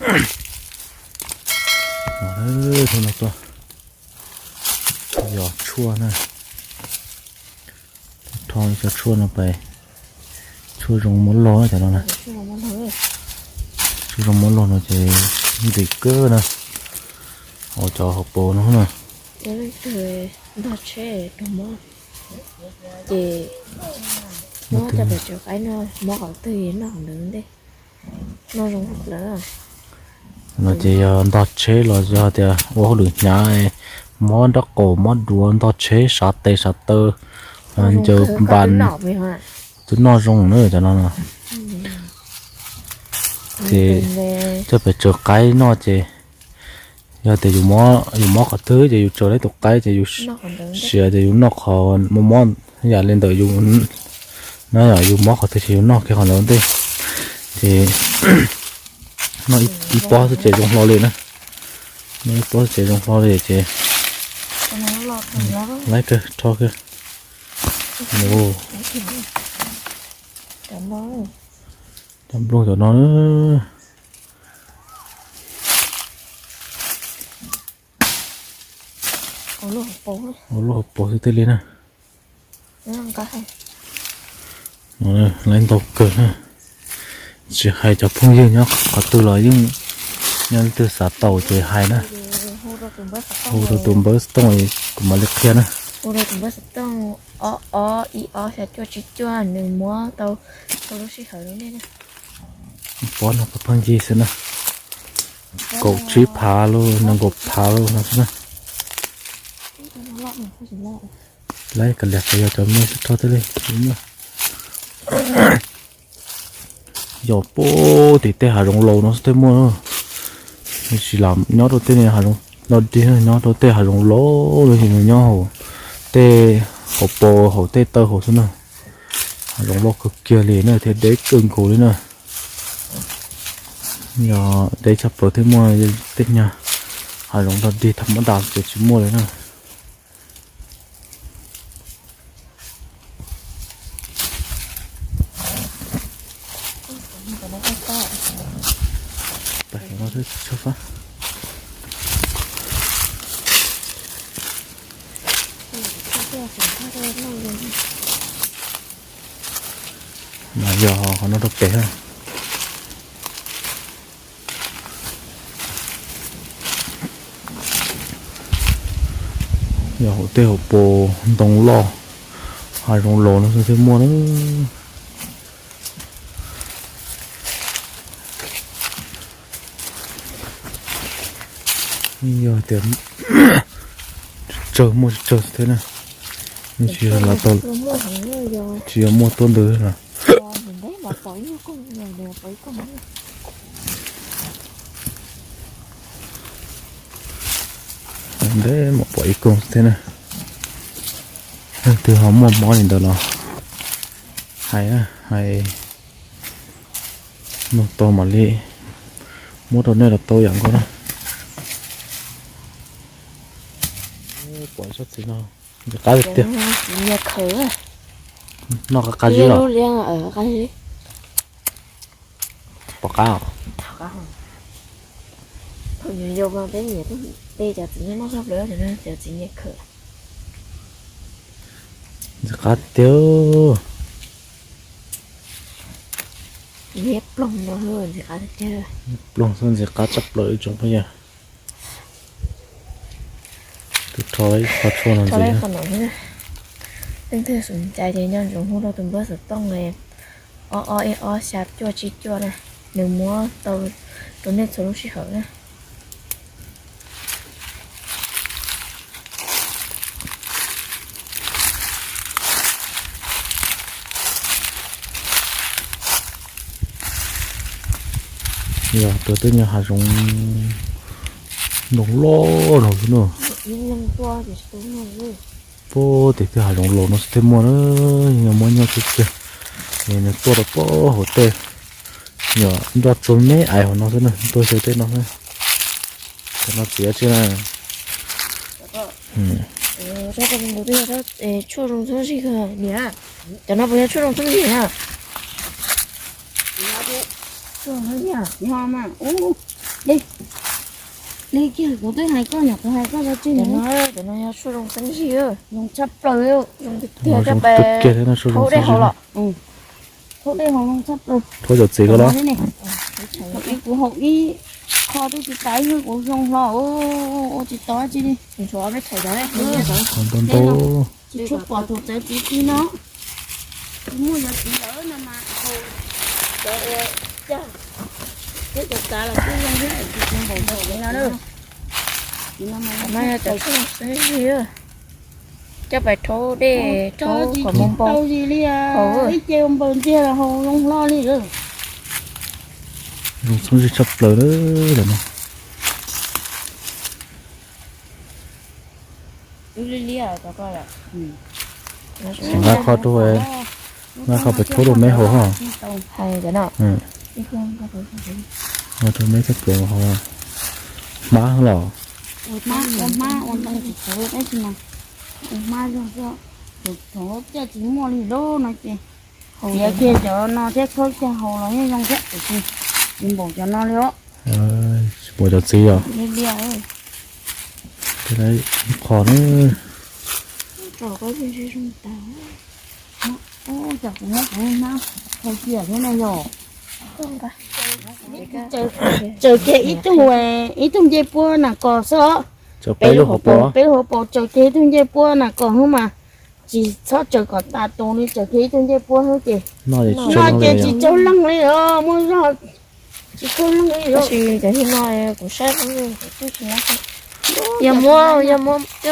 Hnub no tuaj yos tshuaj na, rho cov tshuaj no pais, tshuaj zoo muab log cov no na, tshuaj zoo muab log no ces ntim kawg na, hauv cov hauv paus no na. Ntog tsheb rau mob, ces muab cov pem tsaws qaib no, mob qhov twg noj qhov ntawd ntej, noj zoo lawm. No ces yog ntog tsheb los yog tias ua hauj lwm hnyav, mob nraub qaum mob duav ntog tsheb sav tes sav taw, ncaws npas, twb noj zoo na cov no. Ces coj pem tsaws qaib noj ces yog tias yus mob qhov twg ces yus tsaws tau tus qaib ces yus siav ces yus noj qhov mob mob, yam li ntawm yus, no yog yus mob qhov twg ces yus noj kiag qhov ntawd ntej. Ces noj ib pob xwb ces zoo hlo li na, noj ib pob xwb ces zoo hlo li ces laib kawg rho kawg. Cov nplooj cov no ua lub hauv paus xwb thiaj li na. Laib ntau kawg na. Tsis hais cov phooj ywg nyob qhov twg los yeej, nyob leej twg xav tau ces hais na, hu rau tus npawb xov tooj kuv mam li qhia na. Hu rau tus npawb xov tooj ob ob ib ob xya cuaj tsib cuaj, nws muab tau txhua lub sij hawm rau nej na. Pob no pheej yig xwb na, kaum tsib phav los nees nkaum phav los no xwb na. Laib kav liam, yog cov me xwb rho thiaj li muaj. Yog puag tim tej hav zoov laus no xwb thiaj muaj, tsis lam nyob rau tej hav zoov no dig, nyob rau tej hav zoov laus los sis nws nyob hauv tej, hauv paus hauv tej taw hauv xwb na. Hav zoov loj kawg kiag li na thiab deb kawg nkaus li na. Yog deb tshaj plaws thiaj muaj, tej nyuag hav zoov dog dig tham mab das ces tsis muaj li na. Mas yog qhov no rau pem. Yog hauv tej hauv paus ntoo loj, hav zoov laus no xwb thiaj muaj na. Yog tias tsawg muaj tsawg xwb thiab na, tsis yog, tsis yog muaj tuab ntws na. Ntev mam pom ib koog xwb thiab na. Leej twg ho muaj mob li ntawd los hais, hais nug tau mam li muab rau nej los tau yam nkaus na. Pom tsob txiv no, qab tiag tiag. Noj qab qab zib los? Pom qab os. Peb cov txiv nyiam noj tshaj plaws cov txiv nyiam khawm. Ntxim qab tiag. Ploog xwb ntxim qab tshaj plaws ib tsoom phooj ywg. Tus rho ib qho tshuaj no ntxiv. Leej twg xom cai ces nco ntsoov hu rau tus npawb xov tooj ob ob ib ob xya cuaj tsib cuaj na, nws muab tau rau nej txhua lub sij hawm na. Yog rau tej nyuag hav zoov ntoo loj no xwb na. Puag tim tej hav zoov laus no xwb thiaj muaj na, yeej muab nyob kiag kiag. Nws tuaj rau puag hauv tej, yog nroj tsua me ais hauv no xwb na, tuaj xyaw tej no xwb. Cov no txiav tsis na. Tshuaj zoo txhob zis niam. Cov no puas yog tshuaj zoo txhob zis na? Tshuaj zoo txhob zis, ub, Li, li kiag kuv twb hais koj nyom, kuv hais koj tsis hnov. Cov no yog tshuaj zoo xeeb zig, zoo tshaj plaws, zoo tiag tiag, coj pais rhaub dej haus los. Rhaub dej haus zoo tshaj plaws. Rhaub cov txiv ko los. Kuv haus ib qho twb tsis tas ib hwj kuv zoo hlo, ua tsis tau dab tsi li. Ntau ntau. Tsis tshua pom tus txawv txiv txiv no. Muaj cov txiv lawm no mas haus cov cag thiab cov kav los kuj zoo thiab, tsis tshua npaum cov txiv no na. Txiv no mas no yog cov txiv xeeb zig, coj pais rhaub dej, rhaub kom muaj npau li, ib ce ua npaws ntiag los haus zoo hlo li. Zoo xeeb zig tshaj plaws lawm no. Nqa qho rau, nqa qho pem rhaub rau meb haus ho. Hais cov no. Ua rau meb thiab pem haus. Hmab los. Ua hmab, ua ntoo tsis txawv tab sis mas ua hmab zog xwb. Thaum ub caij tsis muaj li lawm no ces tiav kiag cov no thiab khawb cag haus los yeej zoo thiab tiam sis tsis npaum cov no li os. Tsis npaum cov txiv os. Ib qho na. Tsaws kuv muab kuv hmab hau ciam thiab na yog. Tsaws kiag ib tug, ib tug ncej puab nas kos xwb os. Peb lub hauv paus, peb lub hauv paus tsaws kiag ib tug ncej puab nas kos xwb mas tsis txhob tsaws kom tas tus li, tsaws kiag ib tug ncej puab xwb ces noj ces tsis tsaug leeg li os, muaj zog tsis tsaug leeg li os. Tab sis cov hib no kuv saib yog muab, yog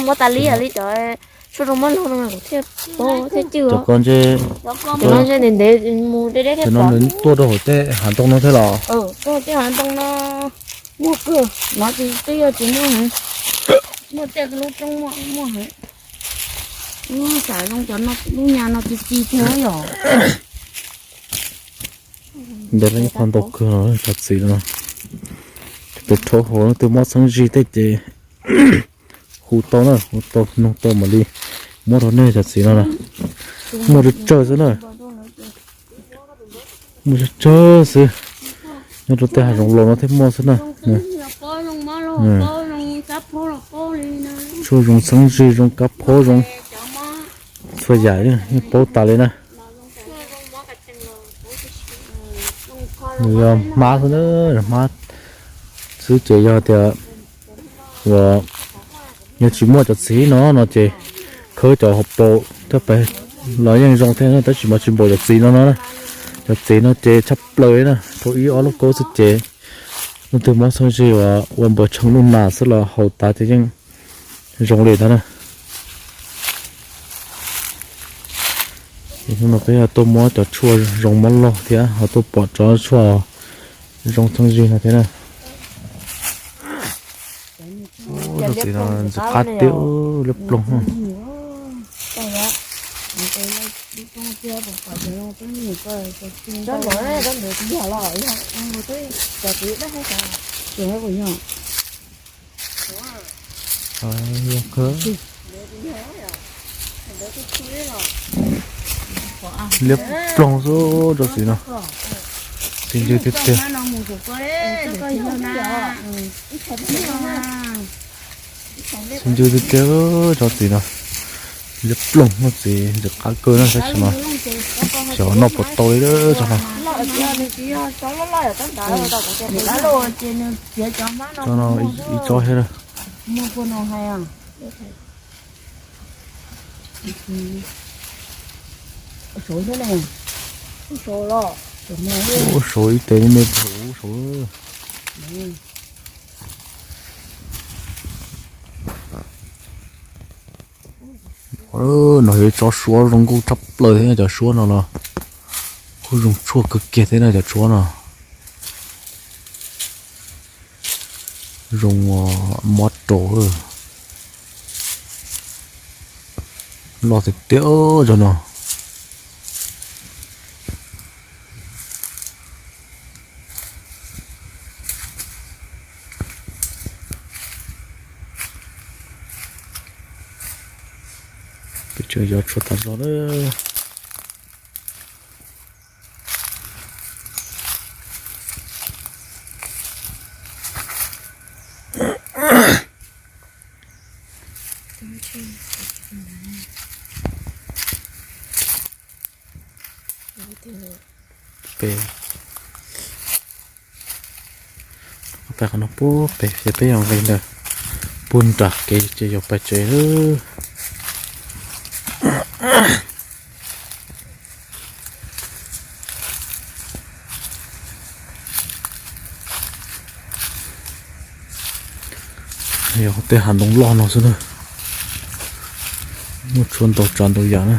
muab tas li yam li cov tshuaj zoo mab laug no kuv thiaj paub thiab cwj os. Cov ko ntshe, cov no ntshe ntev ntev mus deb deb thiab pom. Tuaj rau hauv tej hav ntoo no thiab los? Tuaj tej hav ntoo no muaj kawg, no ces twb yog tsis muaj heev. Muaj tej lub roob muaj heev. Xav zoo cov no lub nyas no ci ci thiab yom. Ntev lawm ib qho ntau kawg los cov txiv no. Pem rhaub hauv leej twg mob xeeb zig tej ces hu tau na, hu tau nug tau mam li muab rau nej cov txiv no na. Muaj tsawg tsawg xwb na. Muaj tsawg tsawg xwb. Nyob rau tej hav zoov laus no thiaj muaj xwb na. Tshuaj zoo xeeb zig, zoo kab phaub, zoo txhua yam yeej paub tas li na. Nws yog hmab xwb na, hmab xwb ces yog tias uas yog tsis muaj cov txiv no no ces khawb cov hauv paus thiab pem los yeej zoo thiab na, tab sis mas tsis npaum cov txiv no no na. Cov txiv no ces tshaj plaws li na, rau ib ob lub kaub xwb ces leej twg mob xeeb zig uas ua npawg tsheej lub nas xwb los haus tas ces yeej zoo li ntag na. Hnub no peb yog tuaj muab cov tshuaj zoo mob laug thiab ho tuaj pom cov tshuaj zoo xeeb zig no thiab na. Cov txiv no ntxim qab tiag, liab ploog. Liab ploog xwb cov txiv no. Txiv ncw tiag tiag. Txiv ncw tiag tiag cov txiv no. Liab ploog no txiv ntxim qab kawg na tab sis mas xyov noj puas tau li cov no. Cov no ib tsob thiab. Ub, saud ib tes me me saud. No yog ib tsob suab zoo nkauj tshaj plaws thiab, cov suab no los kuj zoo tshuaj kawg kiag thiab na cov suab no. Zoo mob rau loj tiag tiag cov no. Peb tseem yog tshuaj tas zog na. Peb, peb qhov no puag pem ces peb yuav nqis ntawm puag nram kev ces yuav pais tsev lawm. Yog tej hav ntoo loj no xwb na, muaj tshuaj ntau tsav ntau yam na.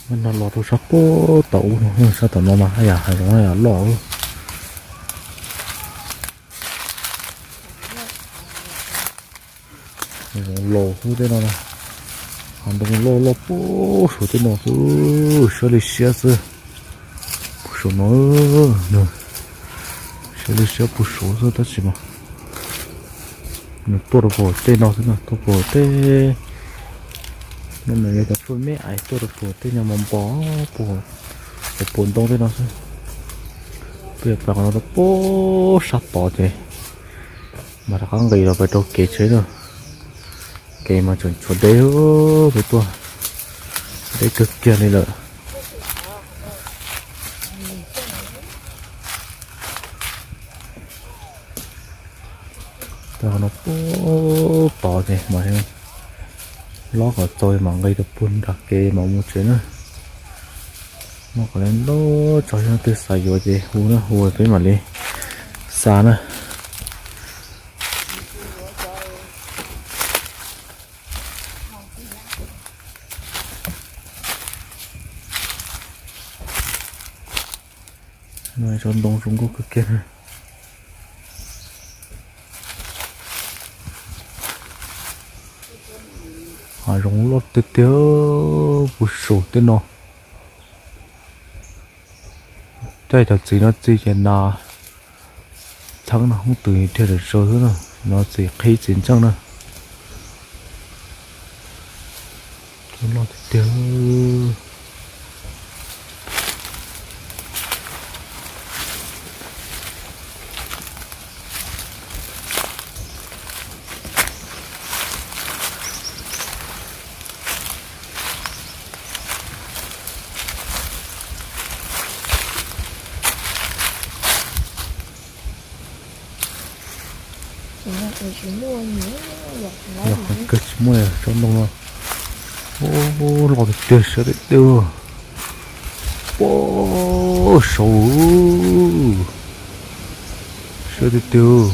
Mas no los rau sab puag tom ub no, sab tom no mas haj yam hav zoov yam loj. Hav zoov laus xwb tej no na, hav ntoo loj loj puag saum tej no xwb, siab li siab xwb. Puag saum no, siab li siab puag saum xwb tab sis mas nws tuaj rau puag tej no xwb na, tuaj puag tej no, nws yog cov tshuaj me ais tuaj rau puag tej no mas npog puag, puag ntoo tej no xwb. Peb yuav pais qhov no rau puag sab tod ces mas rov qab nqis los pais rau kev tsheb na. Kev mas tseem tshuav deb, peb tuaj deb kawg kiag li lawm. Tau no puag tod ces mas lob kom txaus mam nqis rau puag nram kev mam mus tsev na. Muaj qhov li ntau tsav, yog leej twg xav yuav ces hu na, hu peb mam li xa na. Tsob ntoo zoo nkauj kawg kiag. Hav zoov loj tiag tiag puag saum tej no. Caij cov txiv no txi ces nas txheeb no hoob twg dhia zom zaws xwb na. No txiv qhib txiv ntseej na. Loj tiag tiag. Yog qhov kawg tsis muaj tsob ntoo no. Loj tiag tiag, siab tiag tiag. Puag saud, siab tiag tiag.